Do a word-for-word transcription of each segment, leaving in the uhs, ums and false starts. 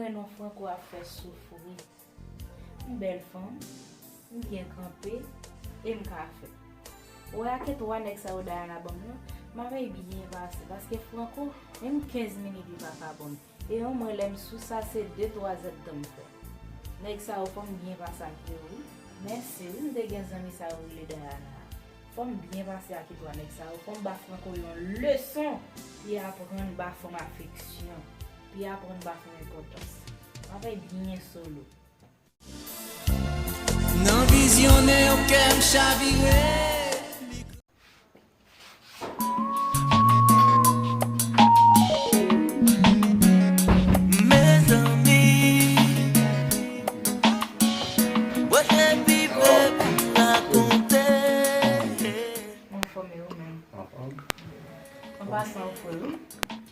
Mwen non, Franco ap fè soufri. M bèl fanm, m byen kanpe, e m ka fè. Ou wè ake twa nèg sa yo Dayana ban m nan, m ap byen pase, paske Franco, menm kenz minit li pa ka ban m. E yon mwen lè m sou sa, se de twa zèdtan m fè. Nèg sa yo fò m byen pase ak yo, wi. Mèsi, wi, m te gen zanmi sa yo rele Dayana. Fò m byen pase ak twa nèg sa yo. Fò m ba Franco yon leson. Li aprann ba fanm afeksyon. Li aprann ba fanm enpòtans. M ap byen solo. Nan vizyonè, kè m chavire. Mezanmi, what happy baby rakonte. Anfòm, e ou menm? Anfòm. An pasan, ou fre, wi.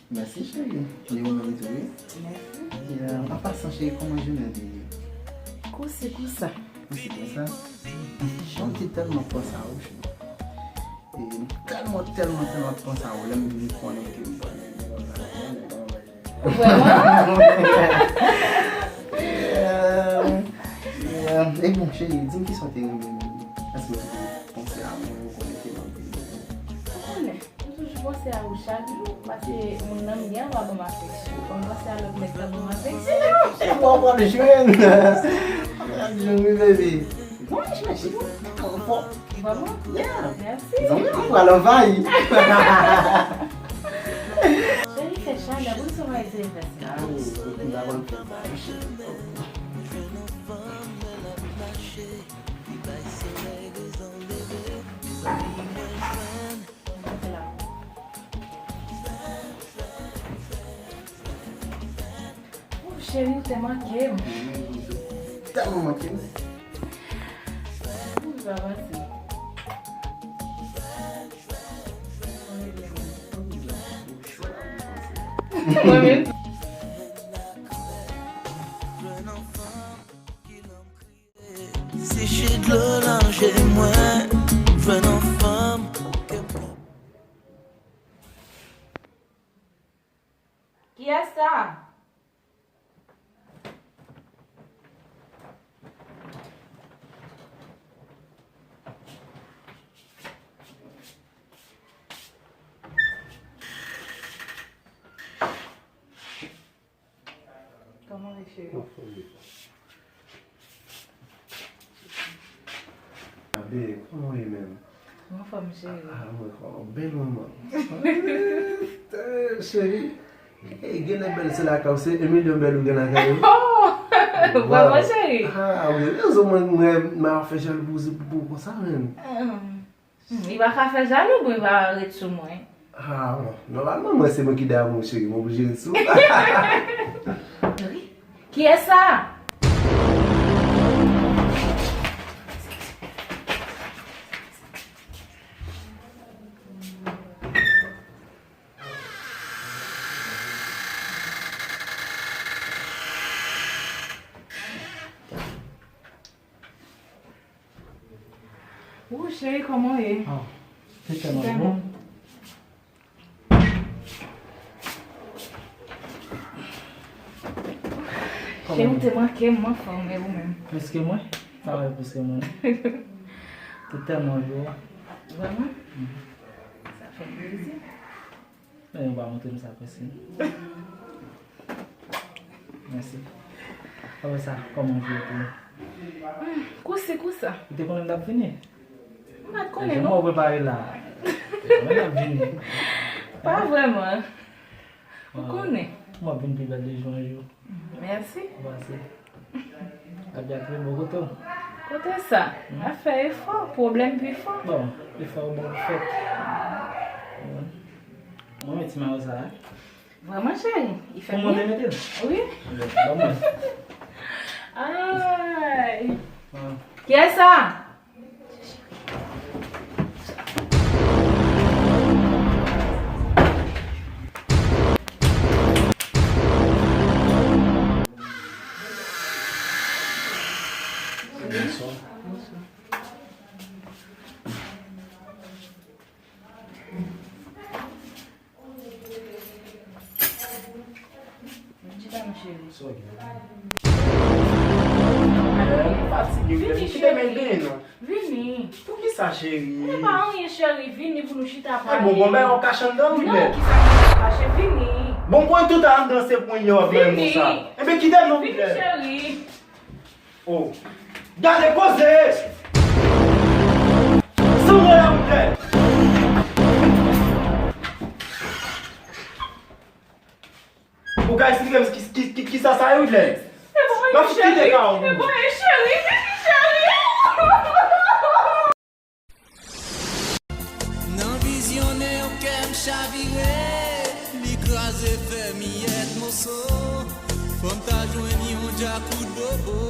Mèsi, cheri. E ou menm tou, wi? Mèsi. Yeah. An pasan, cheri, kòman jounen te ye? Kousi kousa. Kousi kousa? Bon, m te tèlman panse a ou, cheri. E m tèlman, tèlman, tèlman panse a ou, lè m vin konnen ke m pral gen yon zanmi, mwen, mwen, mwen, mwen. Vrèman? Yeah, yeah. E bon, cheri, di m kisa w te renmen menm? Èske w te panse a mwen, ou konnen ke m anpil renmen? Ou konnen, m toujou panse a ou chak jou, paske moun nan m gen an pa ban m afeksyon. Fò m panse a lòt nèg la ban m afeksyon. E bon, w pral jwenn. W pral jwenn, wi, baby. Bon, chèche, wi. Anfòm. Vrèman? Yeah. Mèsi. Zanmi, mwen pral anvayi. Cheri, fè chalè, pou nou anvayi se fè sa. Ah, wi, wi, nou ta konn fè sa, wi, cheri. Kote la? Ou cheri, ou te manke m. Ou tèlman manke m. Ou pa panse. Mwen menm. Seche dlo nan je mwen, jwenn yon fanm. Kiyès sa? Kòman w ye, cheri? Anfòm, wi. Abe, kòman w ye menm? M anfòm, cheri. Ah, mwen, kòman w bèl manman. Eh, cheri. Eh, genlè bèl se lakay ou, se Emilien bèl ou gen lakay ou. Oh! Vrèman, cheri? Ah, wi. Rezon mwen, mwen, m ap fè jalouzi pou ou konsa, menm. Hmm, li pa ka fè jalou, bon, li pa ret sou mwen. Ah, bon. Nòmalman, mwen, se mwen ki damou, cheri. Mwen oblije ret sou ou. Wi. Kiyès sa? Ou, cheri, kòman w ye? Ah, se tèlman bon. Cheri, ou te manke m, m anfòm, e ou menm? Plis ke mwen? Pa wè plis ke mwen, non. Te tèlman bon. Vrèman? Mhm. Sa fè m plezi. Men ou pa montre m sa, pèsonn. Mèsi. Apre sa, kòman jou yo te ye? Hmm, kousi kousa. Ou te konnen m t ap vini? M pa t konnen, non. Jan mwen prepare la. Ou te konnen m ap vini. Pa vrèman. Ou konnen. Mwen ap vin pi bèl de jou an jou. Mèsi. Ou panse? Ap di ak pi bon kote w. Kote sa? Hmm? Ap fè efò, pwoblèm pi fò. Bon, efò yo bon pou fèt. Mwen met ti mayo sa a. Vrèman, cheri, li fè byen. Pou mwen te mete l? Wi. Bon, ban mwen. Ay. Ah. Kiyès sa? Bonswa. Chita, monchè. Sa w gen? Mwen fatige, William. Kite m ede non. Vini. Poukisa, cheri? E pa anyen, cheri. Vini pou nou chita pale. E bon, bon, bagay w kache anndan, William. Non, kisa ki kache? Vini. Bon, kon tout anndan se pwen yo ap fè konsa. Vini. Ebyen, kite non, William. Vini, cheri. Oh. Gade koze! San mwen la, William. Ou ka eksplike m ki, ki, ki, kisa sa ye, William? M ap kite ka w. Nan vizyon nèg kè m chavire, li kraze fè miyèt moso. Fò m ta jwenn yon djakout bobo.